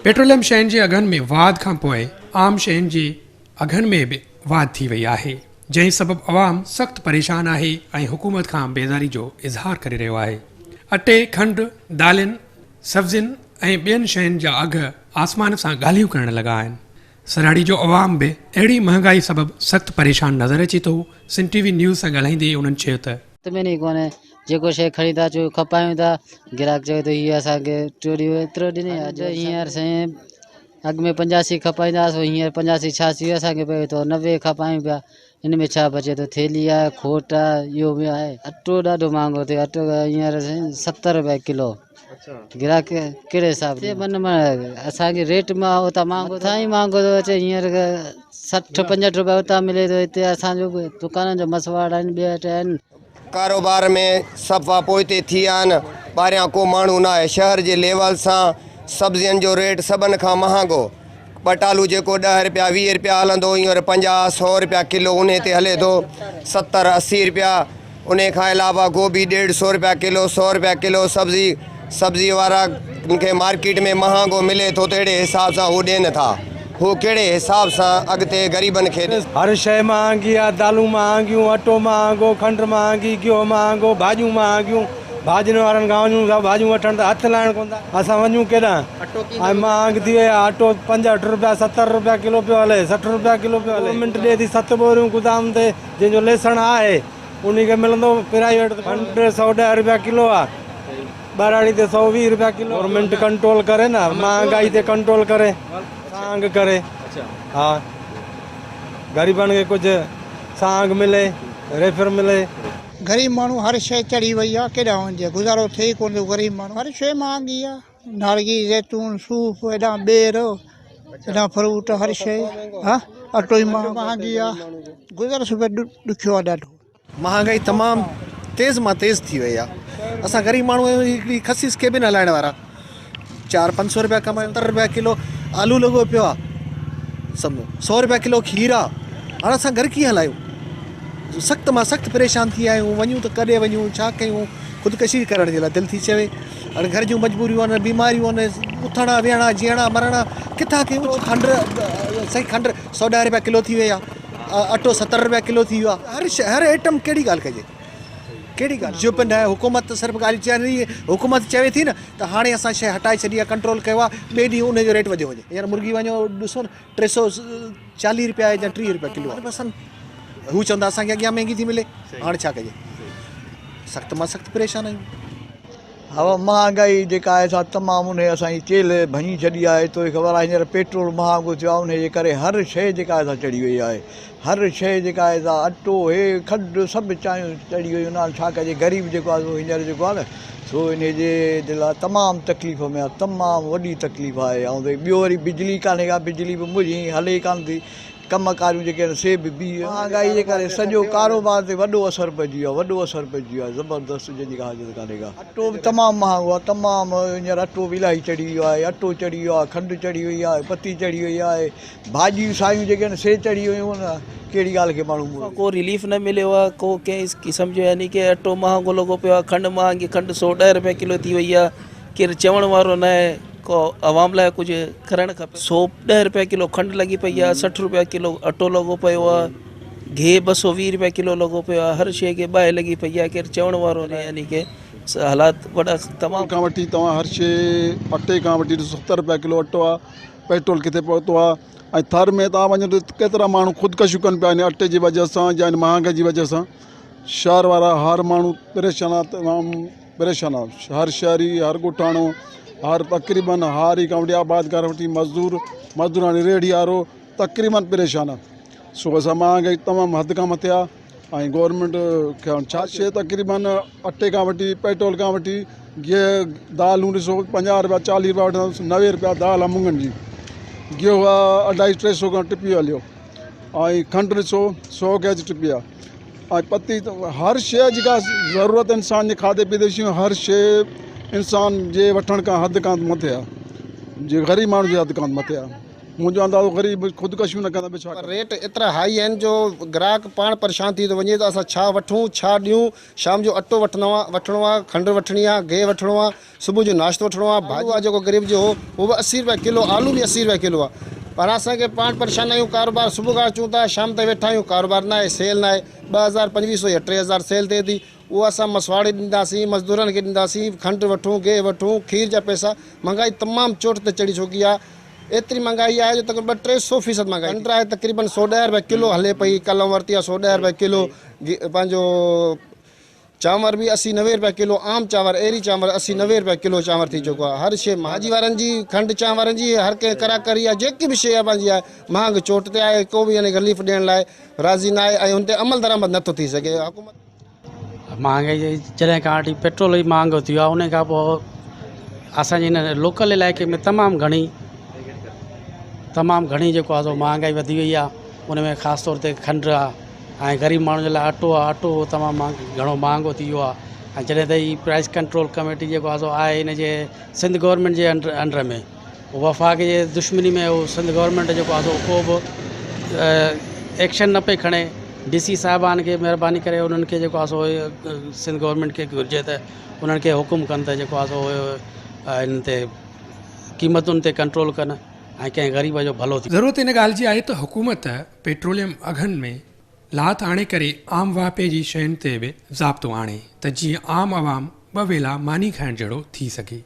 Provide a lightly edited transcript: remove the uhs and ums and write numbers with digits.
Petroleum شين جي اگهن ۾ واڌ کانپوء عام شين جي اگهن ۾ به واڌ ٿي وئي آهي، جنهن سبب عوام سخت پريشان آهي ۽ حڪومت کان بيزاري جو اظهار ڪري رهيو آهي. اٽي، کنڊ، دالين، سبزين ۽ ٻين شين جا اگهه آسمان سان ڳالهيون ڪرڻ لڳا آهن. سرهاڙي جو عوام به اهڙي مهانگائي سبب سخت پريشان نظر اچي ٿو. سنڌ ٽي وي نيوز سان ڳالهائيندي انهن چيو ته. ۾ ئي ڪونهي جيڪو شيء کڻي ٿا اچون کپايون ٿا گراهڪ چوي ٿو هي اسان کي ٽيون ڏينهن ايترو ڏني اڄ هينئر سائين اڳ ۾ پنجاسي کپائيندا هئاسون هينئر پنجاسي ڇياسي اسان کي پوي ٿو 90 کپايون پيا ان ۾ ڇا بچي ٿو ٿيلهي آهي کوٽ آهي اهو به آهي اٽو ڏاڍو مهانگو ٿيو اٽو هينئر سائين 70 روپيا ڪلو گراهڪ ڪهڙي حساب سان من اسان کي ريٽ مان اتان مهانگو اتان ئي مهانگو ٿو اچي هينئر 60 65 روپيا اتان ملي ٿو هتي اسان جو دڪانن جو مسواڙ آهن ٻيا ٽيا آهن. ڪاروبار ۾ صفا پوئتي ٿي ويا آهن ٻاهريان ڪو ماڻهو ناهي شهر جي ليول سان سبزين جو ريٽ سڀن کان مهانگو ٻٽالو جيڪو 10 رپيا 20 رپيا هلندو هو هينئر 50 سو رپيا ڪلو انهي تي هلي ٿو 70 80 رپيا انهي کان علاوه گوبي ڏيڍ سو رپيا ڪلو سو رپيا ڪلو سبزي سبزي وارا کي مارڪيٽ ۾ مهانگو ملي ٿو ته اهڙي حساب سان هو ڏين ٿا هو ڪهڙي حساب سان اڳتي غريبن کي ڏين. هر شيء مهانگي آ، دالون مهانگيون، اٽو مهانگو، کنڊ مهانگي، گيهه مهانگو، ڀاڄيون مهانگيون، ڀاڄين وارن کان وڃون ٿا ڀاڄيون وٺڻ ته هٿ لائڻ ڪونه ٿا، اسان وڃون ڪيڏانهن؟ ۽ مهانگ ٿي وئي آ، اٽو 65 رپيا 70 رپيا ڪلو پيو هلي، 60 رپيا ڪلو پيو هلي، گورنمينٽ ڏئي ٿي ست ٻوريون گدام تي جنهن جو ليسڻ آهي. انهي کي ملندو پرائيويٽ ته کنڊ 110 رپيا ڪلو آ ٻهراڙي تي 120 رپيا ڪلو گورنمينٽ ڪنٽرول ڪري نه مهانگائي تي ڪنٽرول ڪري سانگ ڪري ها غريبن کي ڪجهه سانگ ملي ريفر ملي. غريب ماڻهو هر شيء چڙهي وئي آ ڪيڏانهن وڃجي گذارو ٿئي ئي ڪونه ٿو غريب ماڻهو هر شيء مهانگي آ. نارگي، زيتون، صوف، هيڏانهن ٻير، هيڏانهن فروٽ هر شيء ها اٽو ئي مهانگي آ گذر سفر ڏکيو آ ڏاڍو. مهانگائي تمام تيز مان تيز ٿي وئي آ اسان غريب ماڻهو آهيون هڪڙي خسيس ڪيبن هلائڻ وارا چار پنج سو روپيا ڪمايون 70 روپيا ڪلو آلو لڳو پيو آ سمجهو سو روپيا ڪلو کير آ هاڻ اسان گهر ڪيئن هلايون سخت مان سخت پريشان ٿي ويا آهيون وڃون ته ڪڏهن وڃون ڇا ڪيون خودڪشي ڪرڻ جي لاء دل ٿي چوي هاڻي گهر جون مجبوريون آهن بيماريون آهن اٿڻا ويهڻا جيئڻا مرڻا ڪٿان ڪيون کنڊ سائين کنڊ 110 روپيا ڪلو ٿي وئي آهي اٽو 70 روپيا ڪلو ٿي ويو آهي هر شي هر آئٽم ڪهڙي ڳالهه ڪجي ڪهڙي ڳالهه جو به نه حڪومت ته صرف ڳالهه چئي حڪومت چوي ٿي نه ته هاڻي اسان شي هٽائي ڇڏي آهي ڪنٽرول ڪيو آهي ٻئي ڏينهن ان جو ريٽ وڌيو وڃي يار مرغي وڃو ڏسو نه 340 روپيا يا 30 روپيا ڪلو آهي بس هو چوندا اسان کي اڳيان مهنگي ٿي ملي هاڻي ڇا ڪجي سخت مان سخت پريشان آهيون. هوا مهانگائي جيڪا آهي سا تمام انهي اسان جي چيلهه ڀڃي ڇڏي آهي توکي خبر آهي هينئر پيٽرول مهانگو ٿيو آهي انهي جي ڪري هر شيء جيڪا آهي سا چڙهي وئي آهي هر شيء جيڪا آهي سا اٽو هي کنڊ سڀ چانهيون چڙهي ويون آهن ڇا ڪجي غريب جيڪو آهي سو هينئر جيڪو آهي نه سو انهي جي لاء تمام تڪليف ۾ آهي تمام وڏي تڪليف آهي ۽ ٻيو وري بجلي ڪانهي ڪا بجلي به مجهي هلي ڪانه ٿي ڪم ڪاريون جيڪي آهن سي به بيهه. مهانگائي جي ڪري سڄو ڪاروبار تي وڏو اثر پئجي ويو آهي وڏو اثر پئجي ويو آهي زبردست جنهن جي ڪا حاجت ڪانهي ڪا. اٽو به تمام مهانگو آهي تمام هينئر اٽو به الاهي چڙهي ويو آهي اٽو چڙهي ويو آهي کنڊ چڙهي وئي آهي پتي چڙهي وئي آهي ڀاڄيون سايون جيڪي آهن سي چڙهي ويون آهن ڪهڙي ڳالهه کي ماڻهو موڙي. ڪو رليف نه مليو آهي ڪو ڪنهن قسم جو يعني ڪي اٽو مهانگو لڳو پيو آهي کنڊ مهانگي کنڊ 110 رپيا ڪلو ٿي وئي آهي ڪير چوڻ وارو نه آهي ڪو عوام لاء ڪجهه ڪرڻ کپي. 110 رپيا ڪلو کنڊ لڳي پئي آهي، 60 رپيا ڪلو اٽو لڳو پيو آهي، گيهه 220 رپيا ڪلو لڳو پيو آهي، هر شيء کي باهه لڳي پئي آهي، ڪير چوڻ وارو نه يعني ڪي حالات وڏا تمام. کان وٺي توهان هر شيء اٽي کان وٺي ڏسو 70 رپيا ڪلو اٽو آهي، پيٽرول ڪٿي پهتو آهي ۽ ٿر ۾ توهان وڃو ته ڪيترا ماڻهو خودڪشيون ڪن پيا ان اٽي جي وجه سان يا ان مهانگائي جي وجه سان شهر وارا هر ماڻهو پريشان آهي تمام. پريشان آ هر شهري هر ڳوٺاڻو هر تقريبن هاري کان وٺي آبادگار وٺي مزدور مزدوراڻي ريڙهي وارو تقريبن پريشان آ سو اسان مهانگائي تمام حد کان مٿي آ ۽ گورنمينٽ کي هاڻ ڇا شي تقريبن اٽي کان وٺي پيٽرول کان وٺي گيهه دالون ڏسو 50 روپيا 40 روپيا وٺندا 90 روپيا دال آ مڱن جي گيهه آ اڍائي ٽي سو کان ٽپي هليو ۽ کنڊ ڏسو سو کي اچي ٽپي آ ۽ پتي هر شيء جيڪا ضرورت انسان جي کاڌي پيتي جي شيون هر شيء انسان جي وٺڻ کان حد کان مٿي آهي جي غريب ماڻهو جي حد کان مٿي آهي. منهنجو اندازو غريب خودڪشيون نه ڪندا ٻيو ڇا پر ڪندا. ريٽ ايترا هائي آهن جو گراهڪ پاڻ پريشان ٿي ٿو وڃي ته اسان ڇا وٺون ڇا ڏيون شام جو اٽو وٺڻو آ کنڊ وٺڻي آ گيهه وٺڻو آ صبح جو ناشتو وٺڻو آ ڀاڄي آ جيڪو غريب جو هو اهو به 80 رپيا ڪلو آلو به 80 رپيا ڪلو آ پر اسان کي پاڻ پريشان آهيون ڪاروبار صبح کان اچون ٿا شام تائين ويٺا آهيون ڪاروبار ناهي سيل ناهي 2000 2500 يا 3000 سيل ٿئي ٿي اهو اسان مسواڙي ڏينداسين مزدورن کي ڏينداسين کنڊ وٺون گيهه وٺون کير جا پئسا مھانگائي تمام چوٽ تي چڙهي چڪي آ ايتري مھانگائي آهي جو تقريبن ٻه ٽي سو فيصد مھانگائي کنڊ آهي تقريبن 110 رپيا ڪلو هلي پئي ڪلهه ورتي آهي 110 رپيا ڪلو پنهنجو چانور به 80 90 رپيا ڪلو عام چانور ايري چانور 80 90 رپيا ڪلو چانور ٿي چڪو آهي هر شيء ڀاڄي وارن جي کنڊ چانهه وارن جي هر ڪنهن ڪراڪري آهي جيڪي به شيء آهي پنهنجي آهي مهانگ چوٽ تي آهي ڪو به يعني رليف ڏيڻ لاء راضي نه آهي ۽ ان تي عمل درآمد نٿو ٿي سگهي حڪومت مهانگائي جي جڏهن کان وٺي پيٽرول ئي مهانگو ٿي ويو آهي ان کان پوء اسانجي هن لوڪل علائقي ۾ تمام گهڻي تمام گهڻي جيڪو آهي سو مهانگائي وڌي وئي آهي ان ۾ خاص طور تي کنڊ آهي ۽ غريب ماڻهن جي لاء اٽو آهي اٽو تمام گهڻو مهانگو ٿي ويو آهي ۽ جڏهن ته هي پرائس ڪنٽرول ڪميٽي جيڪو آهي سو آهي هن جي سنڌ گورنمينٽ جي انڊر ۾ وفاق جي دشمني ۾ هو سنڌ گورنمينٽ جيڪو آهي سو ڪو به ايڪشن نه پئي کڻي ڊي سي صاحبان کي مهرباني ڪري انهن کي جيڪو آهي سو سنڌ گورنمينٽ کي گهرجي ته انهن کي حڪم ڪن ته جيڪو آهي سو انهن تي قيمتن تي ڪنٽرول ڪن ۽ ڪنهن غريب جو ڀلو ٿئي. ضرورت ان ڳالهه جي آهي ته حڪومت پيٽروليم اگهن ۾ لاٿ آڻي ڪري عام واهپي جي شين تي به ضابطو آڻي ته جيئن عام عوام ٻه ويلا ماني کائڻ جهڙو ٿي سگهي.